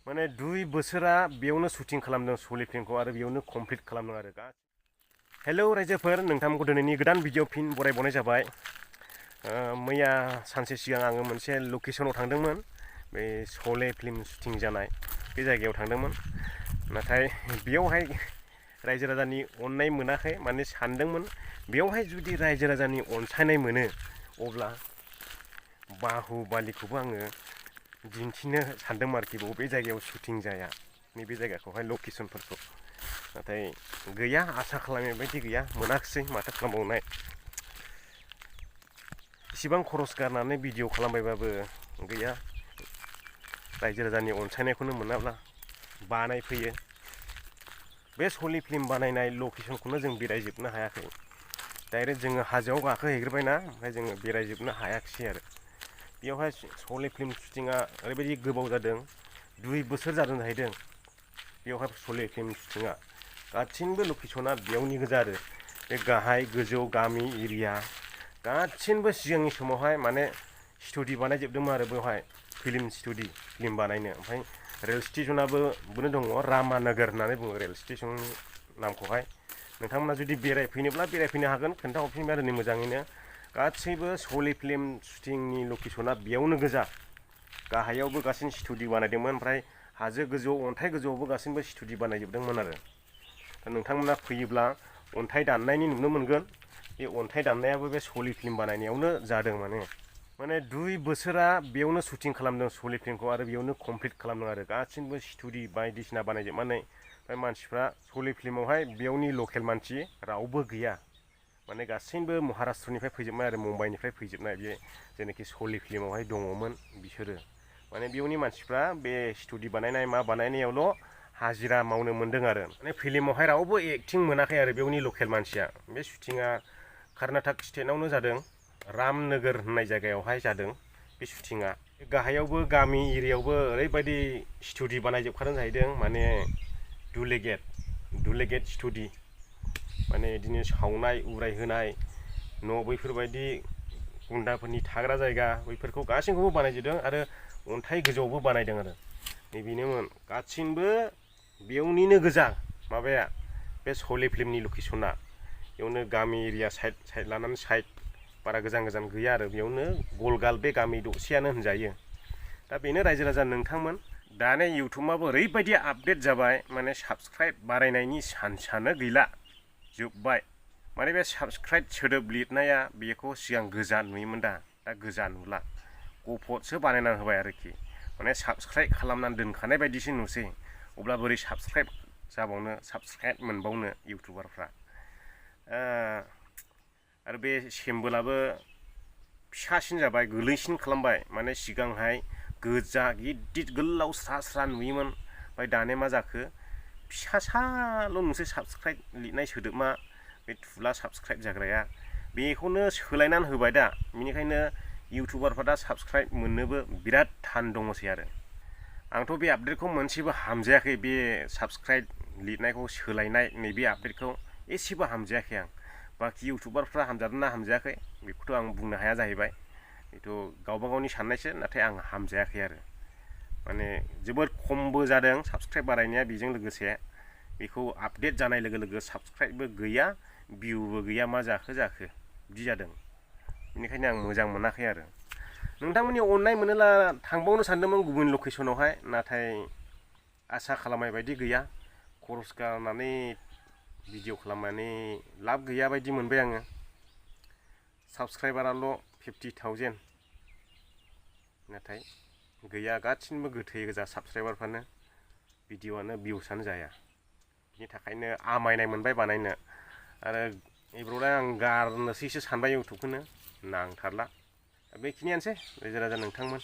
माने 2 बोसोरा बेयावनो शुटिं खालामदों श'ले फिल्मखौ आरो बेयावनो कमप्लिट खालामदों आरो। हेलौ रायजोफोर, नोंथांमोनखौ दिनैनि गोदान भिडिअ फिन बरायबावनाय जाबाय। मैया सानसे सिगां आङो मोनसे लकेसनाव थांदोंमोन, बे श'ले फिल्म शुटिं जानाय बे जायगायाव थांदोंमोन। नाथाय बेयावहाय रायजो राजानि अननाय मोनाखै, माने सानदोंमोन बेयावहाय जुदि रायजो राजानि अनसायनाय मोनो अब्ला बाहुबालिखौबो आङो दिन्थिनो सानदोंमोन आरोखि बबे जायगायाव शुटिं जाया नैबे जायगाखौहाय लकेसनफोरखौ। नाथाय गैया, आसा खालामनाय बायदि गैया, मोनाखिसै, माथो खालामबावनाय। इसिबां खरस गारनानै भिडिअ खालामबायबाबो गैया, रायजो राजानि अनसायनायखौनो मोनाब्ला बानायफैयो। बे श'ले फिल्म बानायनाय लकेसनखौनो जों बेरायजोबनो हायाखै। डाइरेक्ट जोङो हाजोआव गाखोहैग्रोबायना, ओमफ्राय जोङो बेरायजोबनो हायाखिसै आरो। बेयावहाय श'ले फिल्म शुटिंआ ओरैबायदि गोबाव जादों, 2 बोसोर जादों जाहैदों बेयावहाय श'ले फिल्म शुटिंआ। गासिनबो लकेसना बेयावनि गोजा आरो। बे गाहाय गोजौ गामि एरिया गासिनबो सिगांनि समावहाय माने स्टुडिअ बानायजोबदोंमोन आरो बेवहाय फिल्म स्टुडिअ फिल्म बानायनो। ओमफ्राय रेल स्टेसनाबो दङ, रामानगर होननानै बुङो रेल स्टेसननि नामखौहाय। नोंथांमोना जुदि बेरायफैनोब्ला बेरायफैनो हागोन, खोन्थाहरफिनबाय आरो मोजाङैनो। गासैबो श'ले फिल्म शुटिंनि लकेसना बेयावनो गोजा। गाहायावबो गासिन स्टुडिअ बानायदोंमोन, ओमफ्राय हाजो गोजौ अन्थाइ गोजौआवबो गासिनबो स्टुडिअ बानायजोबदोंमोन आरो। दा नोंथांमोना फैयोब्ला अन्थाइ दाननायनि नुनो मोनगोन। बे अन्थाइ दाननायाबो बे श'ले फिल्म बानायनायावनो जादों। माने 2 बोसोरा बेयावनो शुटिं खालामदों श'ले फिल्मखौ आरो बेयावनो कमप्लिट खालामदों आरो। गासिनबो स्टुडिअ बायदिसिना बानायजोबनानै ओमफ्राय मानसिफ्रा श'ले फिल्मावहाय बेयावनि लकेल मानसि रावबो गैया। माने गासैबो महाराष्ट्रनिफ्राय फैजोबनाय आरो मुम्बाइनिफ्राय फैजोबनाय, बे जेनाखि श'ले फिल्मावहाय दङमोन बिसोरो। माने बेयावनि मानसिफ्रा बे स्टुडिअ बानायनाय मा बानायनायावल' हाजिरा मावनो मोन्दों आरो। माने फिल्मावहाय रावबो एक्टिं मोनाखै आरो बेयावनि लकेल मानसिया। बे शुटिंआ कर्नाटक स्टेटआवनो जादों, रामनगर होननाय जायगायावहाय जादों बे शुटिंआ। गाहायावबो गामि एरियायावबो ओरैबायदि स्टुडिअ बानायजोबखादों जाहैदों, माने डुप्लिकेट स्टुडिअ, माने बिदिनो सावनाय उरायहोनाय न', बैफोरबायदि गुन्दाफोरनि थाग्रा जायगा, बैफोरखौ गासैखौबो बानायजोबदों आरो अन्थाइ गोजौआवबो बानायदों आरो। नैबेनोमोन गासिनबो बेयावनिनो गोजा माबाया, बे श'ले फिल्मनि लकेसना। बेयावनो गामि एरिया साइड लानानै साइड, बारा गोजान गोजान गैया आरो। बेयावनो गलगाल बे गामि दसेयानो होनजायो। दा बेनो रायजो राजा नोंथांमोन, दानि इउटुबाबो ओरैबायदि आपडेट जाबाय, माने साबस्क्राइब बारायनायनि चान्सआनो गैला, जोब्बाय। माने बे साबस्क्राइब सोदोब लिरनाया बेखौ सिगां गोजा नुयोमोन, दा गोजा नुला, गफदसो बानायनानै होबाय आरोखि। माने साबस्क्राइब खालामनानै दोनखानाय बायदिसो नुसै। अब्ला बोरै साबस्क्राइब जाबावनो, साबस्क्राइब मोनबावनो इउटुबारफ्रा। आरो बे सिम्बोलाबो फिसासिन जाबाय, गोलैसिन खालामबाय। माने सिगांहाय गोजा गिदिर गोलाव स्रा स्रा नुयोमोन, ओमफ्राय दाने मा जाखो, फिसा साल' नुसै साबस्क्राइब लिरनाय सोदोबा, बे थुला साबस्क्राइब जाग्राया। बेखौनो सोलायनानै होबाय दा। बेनिखायनो इउटुबारफ्रा दा साबस्क्राइब मोननोबो बिराद थान दङसै आरो। आंथ' बे आपडेटखौ मोनसेबो हामजायाखै, बे साबस्क्राइब लिरनायखौ सोलायनाय नैबे आपडेटखौ एसेबो हामजायाखै आं। बाखि इउटुबारफ्रा हामजादोंना हामजायाखै बेखौथ' आं बुंनो हाया जाहैबाय, बेथ' गावबा गावनि साननायसो। नाथाय आं हामजायाखै आरो। माने जोबोर खमबो जादों साबस्क्राइब बारायनाया, बेजों लोगोसे बेखौ आपडेट जानाय लोगो लोगो साबस्क्राइबबो गैया, भिउबो गैया। मा जाखो बिदि जादों। बेनिखायनो आं मोजां मोनाखै आरो। नोंथांमोननि अननाय मोनोब्ला थांबावनो सानदोंमोन गुबुन लकेसनावहाय, नाथाय आसा खालामनाय बायदि गैया। खरस गारनानै भिडिअ खालामनानै लाब गैया बायदि मोनबाय आङो। साबस्क्राइबाराल' 50,000, नाथाय गैया, गासिनबो गोथै गोजा साबस्क्राइबारफ्रानो। भिडिअआनो भिउसआनो जाया। बिनि थाखायनो आमायनाय मोनबाय बानायनो। आरो एबारावलाय आं गारनोसैसो सानबाय इउटुबखौनो, नांथारला। बेखिनियानोसै रायजो राजा नोंथांमोन।